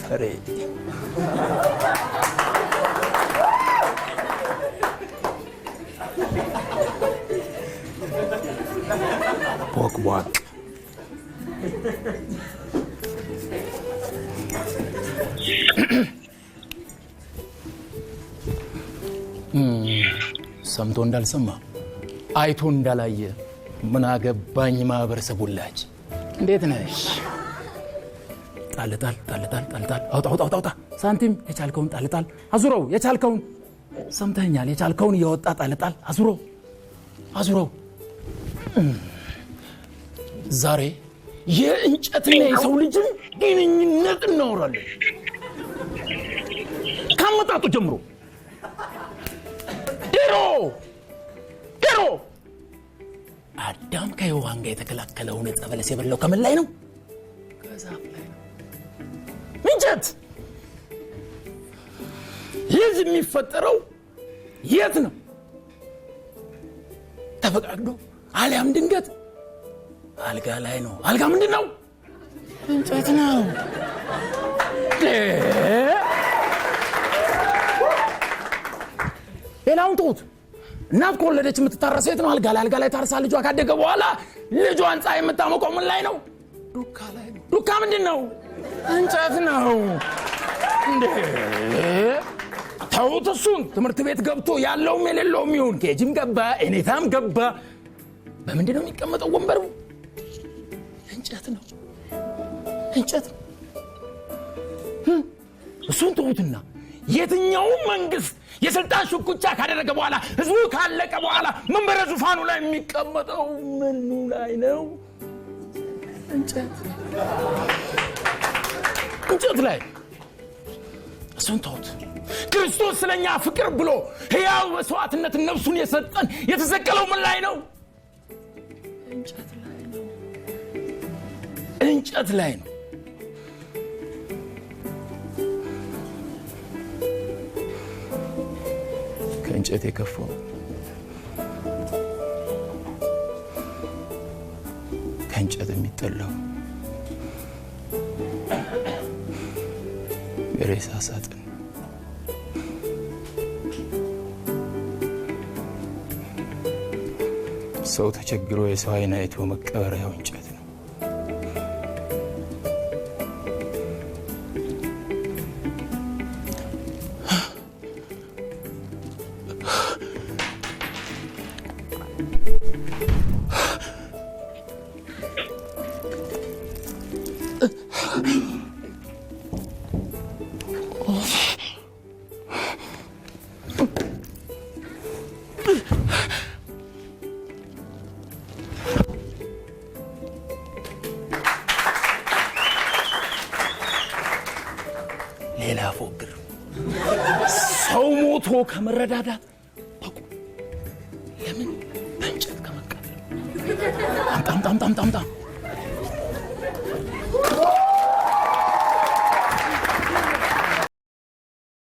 ፍሬ። ቦቅቧቅ። ሰምቶ እንዳልሰማ፣ አይቶ እንዳላየ፣ ምን አገባኝ ማህበረሰብ ውላጅ፣ እንዴት ነሽ? ጣል ጣል ጣል ጣል ጣል ጣል፣ አውጣ አውጣ አውጣ፣ ሳንቲም የቻልከውን ጣል ጣል አዙረው፣ የቻልከውን፣ ሰምተኛል፣ የቻልከውን እያወጣ ጣል ጣል አዙረው አዙረው። ዛሬ የእንጨትና የሰው ልጅን ግንኙነት እናወራለን። ካመጣጡ ጀምሮ ድሮ ድሮ አዳም ከሔዋን ጋር የተከላከለውን ዕፀ በለስ የበላው ከምን ላይ ነው? ከዛፍ ላይ ነው። እንጨት። ልጅ የሚፈጠረው የት ነው? ተፈቃቅዶ አሊያም ድንገት አልጋ ላይ ነው። አልጋ ምንድን ነው? እንጨት ነው። ሌላውን ተውት። እናት ከወለደች የምትታረሰው የት ነው? አልጋ ላይ። አልጋ ላይ ታርሳ ልጇ ካደገ በኋላ ልጇን ፀሐይ የምታሞቀው ምን ላይ ነው? ዱካ ላይ ነው። ዱካ ምንድን ነው? እንጨት ነው። እንዴ ተውት እሱን። ትምህርት ቤት ገብቶ ያለውም የሌለውም ይሁን KG ም ገባ ኤኔታም ገባ፣ በምንድን ነው የሚቀመጠው ወንበሩ? እንጨት ነው። እንጨት ነው። እሱን ተውትና የትኛውም መንግስት የስልጣን ሽኩቻ ካደረገ በኋላ፣ ህዝቡ ካለቀ በኋላ መንበረ ዙፋኑ ላይ የሚቀመጠው ምኑ ላይ ነው? እንጨት፣ እንጨት ላይ። እሱን ተውት። ክርስቶስ ስለኛ ፍቅር ብሎ ሕያው መስዋዕትነት ነፍሱን የሰጠን የተሰቀለው ምን ላይ ነው? እንጨት ላይ ነው። እንጨት ላይ ነው። ከእንጨት የከፋው፣ ከእንጨት የሚጠላው የሬሳ ሳጥን። ሰው ተቸግሮ የሰው ዓይን አይቶ መቀበሪያው እንጨት ነው። ሌላ ፎግር፣ ሰው ሞቶ ከመረዳዳት በቁም ለምን በእንጨት ከመቃጠል? አምጣ አምጣ አምጣ አምጣ።